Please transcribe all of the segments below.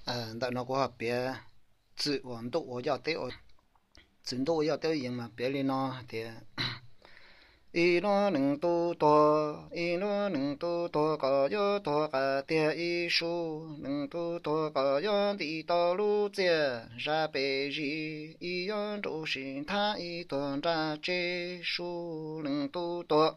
Ntawm no kuv ho piav txwm uas ntuj ua yoj teb, txwm ntuj ua yoj teb yees mas piav li no tias: Ib lub nees tub tuag, ib lub nees tub tuag kom yuav tuag qas tiag ib su, nees tub tuag kom yuav nti tau lub txiaj zaj pes zis, ib yuav nrau sim thab ib tuag nram tsev su, nees tub tuag.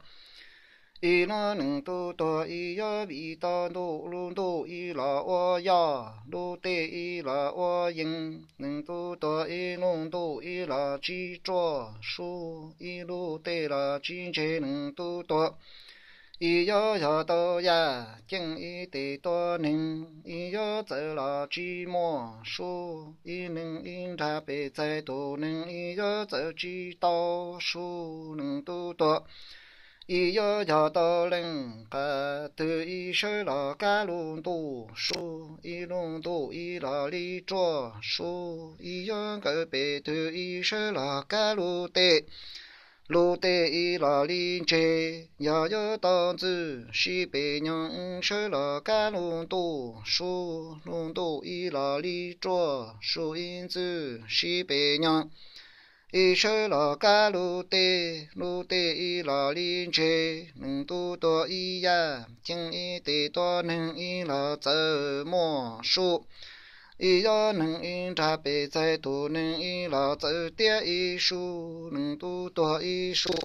Ib lub nees tub tuag ib yuav vim tau ntuj, lub ntuj ib los ua yoj, lub tej ib los ua yees, nees tub tuag ib lub ntuj ib los tsis ruaj su, ib lub tej los tsis ntse, nees tub tuag. Ib yuav yog tau yaj ceeb ib tes tua neeg, ib yuav txawv los tsis muaj su, ib neeg ib nrag pes txais tus neeg, ib yuav txawv tsis tau su, nees tub tuag. Ib yuav yog tau leej qas twg ib sawv los kab lub ntuj su, ib lub ntuj ib los li ruaj su, ib yuav nkawd pes twg ib sawv los kab lub tej, lub tej ib los li ntse. Yog yuav tau ntxwg sib pes nyoog sawv los kab lub ntuj su, lub ntuj ib los li ruaj su, ib ntxwg sib pes nyoog ib sawv los kab lub tej, lub tej ib los li ntse, nees tub tuag ib yaj ceeb ib tes tua neeg ib los txawv muaj su, ib yuav neeg ib nrag pes txais tus neeg ib los txawv tiag ib su, nees tub tuag ib su.